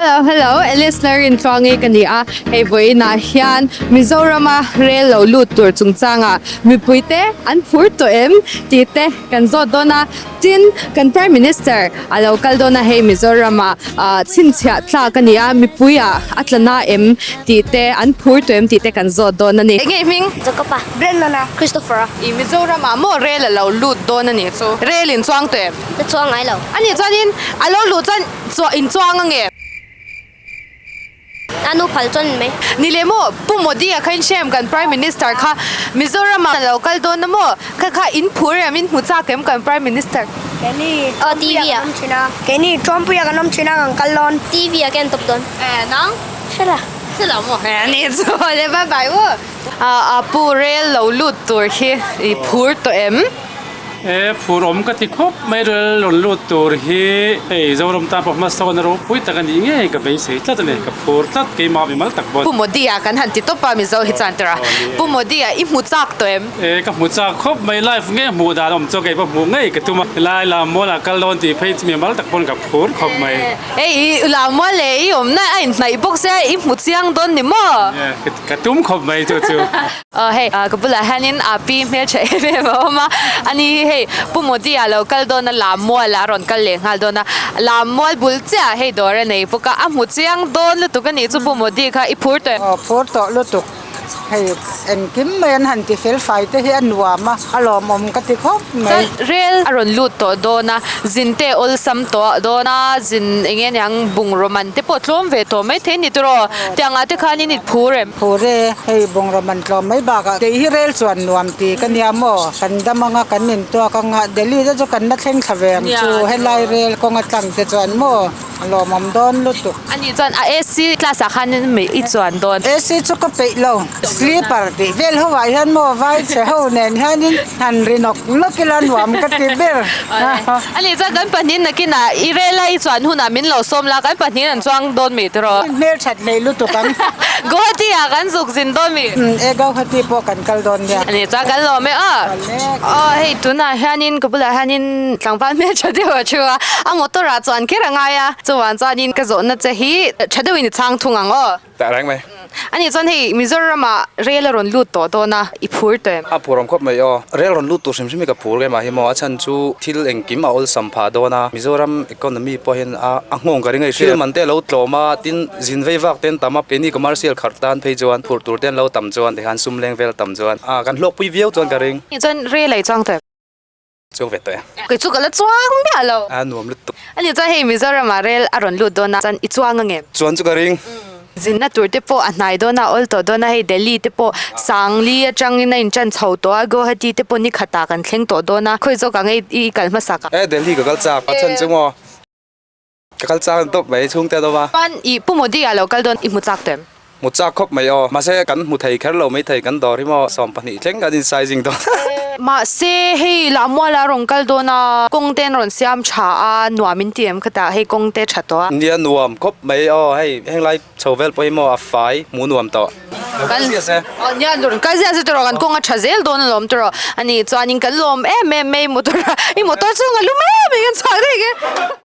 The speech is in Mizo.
Hello hello Alice Larin Tluangi ka ni a, hei vawiinah hian Mizorama rel lo lut tur chungchangah mipuite an phur tawh em tih te kan zawt dawn a, tin kan Prime Minister a lo kal dawn a hei Mizorama ah chhinchhiah tlak a ni a, mipuiah a tla na em tih te an phur tawh em tih te kan zawt dawn a ni. Enge i hming? Jacob a. Brandon a. Christopher a. I Mizoramah maw rel a lo lut dawn a nih chu? Rel in chuang tawh em? Ka chuang ngai lo. A nih chuanin a lo luh chuan Chuah in chuang ange. A nu phal chuan mai. Ni leh maw, Pu Modi a kha in hrem kan Prime Minister kha Mizoram ah lo kal dawn a maw? Kha kha in phur em, in hmu chak em kan Prime Minister? Keini TV ah kan awm thin a. Keini Trumpuia kan awm thin a kan kal dawn. TV ah ka en tawp dawn. Eh nang? Hre la. Hre lo maw? Eh ani chu le bye bye u. A pu rel lo lut tur hi i phur tawh em? E phur awm ka ti khawp mai rel rawn lut tur hi hei Zoram tan pawh hmasawn a ropui tak a nih ngei ka beisei tlat a ni, ka phur tlat keimah mimal tak pawh. Pu Modi-a kan han ti tawp a Mizo hi chuan tirh a, Pu Modi-a i hmu chak tawh em? E ka hmu chak khawp mai live ngei hmuh dan awm chu kei pawh hmuh ngei ka tum a, helai Lammual ah kal dawn tih phei chu mimal tak pawn ka phur khawp mai. Hei i Lammual leh i awmna a inhnaih bawk sia i hmu chiang dawn ni maw? E ka tum khawp mai chu chu. Aw hei ka bulah hianin a pi hmeltha em em a awm a, ani hi hei Pu Modi a lo kal dawn a Lammual ah a rawn kal leh nghal dawn a, Lammual bul chiah ah hei dawr a nei bawk a, a hmu chiang dawn lutuk a nih chu Pu Modi kha i phur tawh em? Aw phur tawh lutuk, hei engkim mai an han ti fel fai te hi a nuam a, a lawmawm ka ti khawp mai. Chuan rel a rawn lut tawh dawn a, zin te awlsam tawh dawn a, zin eng nge niang bungraw man te pawh tlawm ve tawh maithei a ni tiraw, tiang ah te khan in i phur em? Phur e, hei bungraw man tlawm mai bakah kei hi rel chuan nuam ti ka nia maw, kan dam anga kan intuak anga Delhi te chu kan la thleng thla ve ang chu helai rel kawng a tlang te chuan maw a lawmawm dawn lutuk. Ani chuan a AC class ah khan mei i chuan dawn. AC chu ka peih lo, sleeper tih vel ho ah hian maw vai chhe ho nen hianin han ri nawk nawk ila nuam ka ti ber. Ani chuan kan pahnih nakinah i rel a i chuan hunah min lo sawm la kan pahnih an chuang dawn mi tiraw. Hmelthat hlei lutuk ang. Guwahati ah kan zuk zin dawn mi. E Guwahati pawh kan kal dawn nia. Ani chuan kan lawm e aw. Aw hei tunah hianin ka bulah hianin tlangval hmeltha deuh a thu a, a motor ah chuan kher a ngai a, chuvang chuanin ka zawhna che hi tha deuhin i chhang thung ang aw. Tah reng mai. Ani chuan hei Mizoram ah rel a rawn lut tawh dawn a, i phur tawh em? A phur awm khawp mai aw. Rel rawn lut tur hrim hrim hi ka phur em ah hi maw, a chhan chu thil engkim a awlsam phah dawn a, Mizoram economy pawh hian a a nghawng ka ring a i hria. Thil man te a lo tlawm a, tin zin vei vak te an tam a, keini commercial kharh tan phei chuan phurh tur te an lo tam chuan tikhan sum leng vel tam chuan a kan hlawkpui viau chuan ka ring. Chuan rel a i chuang tawh em? Chuang ve tawh e. Kei chu ka la chuang miah lo. A nuam lutuk. Ani chuan hei Mizoram ah rel a rawn lut dawn a, chuan i chuang ange? Chuan chu ka ring. Zinna tur te pawh a hnai dawn a, a awl tawh dawn a, hei Delhi te pawh Sangli atangin a intan chho tawh a, Guwahati te pawh ni khatah kan thleng tawh dawn a, khawi zawk ang i kal hmasak a? E Delhi ka kal chak, a chhan chu maw ka kal chak an tawp mai chhungte a dawm a. Chuan i Pu Modi ah lo kal dawn i hmu chak tawh em? Hmu chak khawp mai aw. Mahse kan hmu thei kher lo mai thei kan dawr hi maw 12 thleng kan insizing dawn. Mahse hei Lahmual a rawn kal dawn a, kawng te an rawn siam tha a, nuam in ti em khatah hei kawng te tha tawh a. Nia nuam khawp mai aw, hei henglai chho vel pawh hi maw a fai hmu nuam tawh. Lo kal ziah se. Aw nia rawn kal ziah se tawh kan kawng a tha zel dawn alawm tawh a ni chuanin kan lawm em em mai motor a i motor chhung a lum em em kan chhuak daih ang e.